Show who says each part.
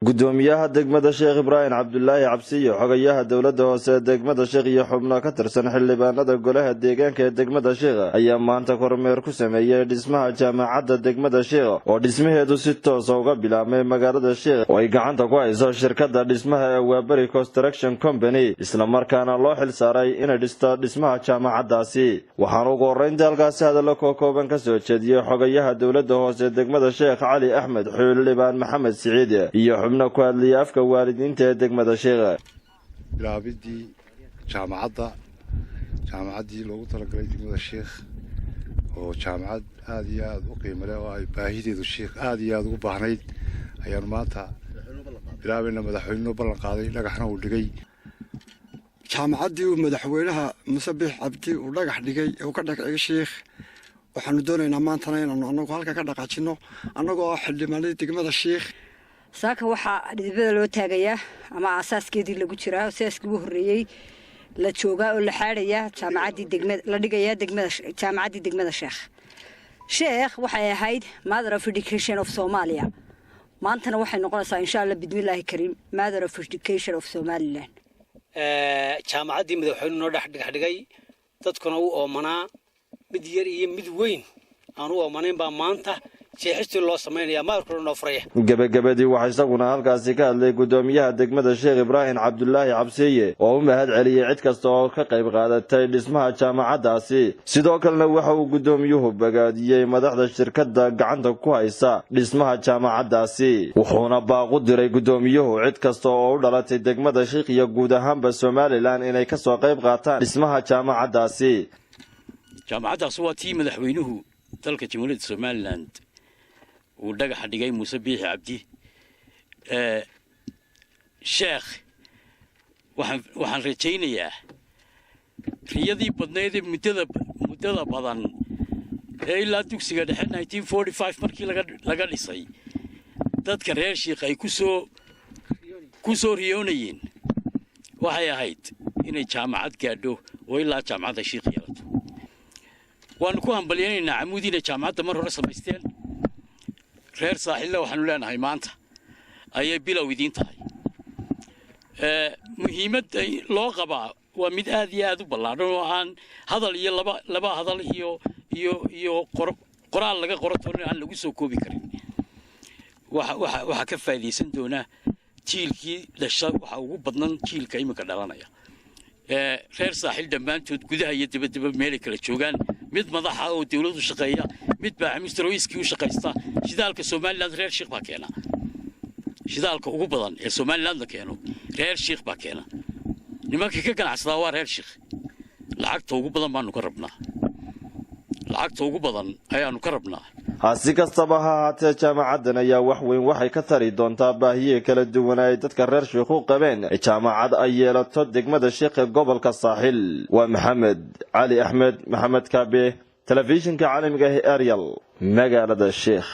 Speaker 1: Gudoomiyaha degmada Sheekh Ibraahim Cabdulaahi Cabsiyo, xogayaha dowladda hoose ee degmada Sheekh iyo xubno ka tirsan xildhibaanada golaha deegaanka ee degmada Sheekh ayaa maanta kormeer ku sameeyey dhismaha jaamacadda degmada Sheekh, oo dhismaheedu si toosa uga bilaabmay magaalada Sheekh, oo ay gacanta ku hayso shirkadda dhismaha ee Waaberi Construction Company, islamarkaana loo xil saaray inay dhisto dhismaha jaamacaddaasi. Waxaana ugu horreyntii halkaasi hadallo kookooban ka soo jeediyey xogayaha dowladda hoose ee degmada Sheekh Cali Axmed, xildhibaan Maxamed Siciid iyo xubno ku hadlayay afka waalidiinta ee degmada Sheekh.
Speaker 2: Bilaabidii jaamacadda, jaamacaddii loogu talagalay degmada Sheekh, oo jaamacad aada iyo aada u qiimo leh oo ay baahideedu Sheekh aada iyo aada ugu baahnayd, ayaanu maanta bilaabayna. Madaxweynuhu ballan qaaday, dhagaxna uu dhigay.
Speaker 3: Jaamacaddii uu madaxweynaha Muuse Biix Cabdi uu dhagax dhigay, uu ka dhagxigay Sheikh, waxaanu doonaynaa maantana inaanu anagu halka ka dhaqaajino, annagoo ah xildhibaanadii degmada Shiikh.
Speaker 4: Saaka waxaa dhidibada loo taagayaa ama aasaaskeedii lagu jiraa oo saaskii ugu horreeyey la joogaa oo la xaadhayaa jaamacaddii degmada, la dhigayaa degmada, jaamacaddii degmada Sheekh. Sheekh waxay ahayd mother of education of Somalia, maantana waxay noqonaysaa, insha Allah, bidmillaahi kariim, mother of education of Somaliland.
Speaker 5: Jaamacaddii madaxweynuhu noo dhex dhagax dhigay, dadkuna u oomanaa, mid yar iyo mid weyn aan u oomanayn, baa maanta jeexistii loo samaynaya, maarkuna noo furaya.
Speaker 1: Gebagabadii waxaa isaguna halkaasi ka hadlay gudoomiyaha degmada Sheekh Ibraahim Cabdulaahi Cabsiye, oo u mahad celiyey cid kasta oo ka qayb qaadatay dhismaha jaamacaddaasi. Sidoo kalena waxa uu gudoomiyuhu bogaadiyey madaxda shirkadda gacanta ku haysa dhismaha jaamacaddaasi, wuxuuna baaq u diray gudoomiyuhu cid kasta oo u dhalatay degmada Sheekh iyo guud ahaanba Somaliland inay kasoo qayb qaataan dhismaha jaamacaddaasi.
Speaker 6: Jaamacaddaas waa tii madaxweynuhu dalka Jamhuuriyadda Somaliland uu dhagaxa dhigay, Muuse Biixi Cabdi. Sheekh, waxaan rajaynayaa riyadii badnayd ee muddada badan ee ilaa dugsiga dhexe 1945 markii laga dhisay, dadka reer Shiikh ay ku soo riyoonayeen, waxay ahayd inay jaamacad gaadho oo ilaa jaamacadda Shiikh yeelato. Waannu ku hambalyaynaynaa Camuud inay jaamacadda mar hore samaysteen. Reer Saaxilla waxaanu leenahay, maanta ayay bilow idiin tahay. Muhiimadda loo qabaa waa mid aad iyo aad u ballaadhan oo aan hadal iyo laba hadal iyo qoraal laga qoro toona aan lagu soo koobi karin. Waxaa ka faa'iidaysan doona jiilkii dhasha, waxa ugu badnan jiilka iminka dhalanaya. Reer Saaxil dhammaantood, gudaha iyo dibaddaba meelay kala joogaan, mid madaxa oo dawladdu shaqeeya, mid baaximistaroiskii u shaqaysta, shidaalka Somaliland reer Shiikh baa keena. Shidaalka ugu badan ee Somaliland la keeno reer Shiikh baa keena. Nimanka ka ganacsadaa waa reer Shiikh. Lacagta ugu badan baanu ka rabnaa, lacagta ugu badan ayaanu ka rabnaa.
Speaker 1: Hasi kastaba ha ahaatee, jaamacaddan ayaa wax weyn waxay ka tari doontaa baahiye kala duwan ay dadka reer Sheikh u qabeen jaamacad ay yeelato degmada Sheikh ee gobolka Saaxil. Waa Maxamed Cali Axmed, Maxamed Kaabe, telefishinka caalamiga ah Ariel, magaalada Sheikh.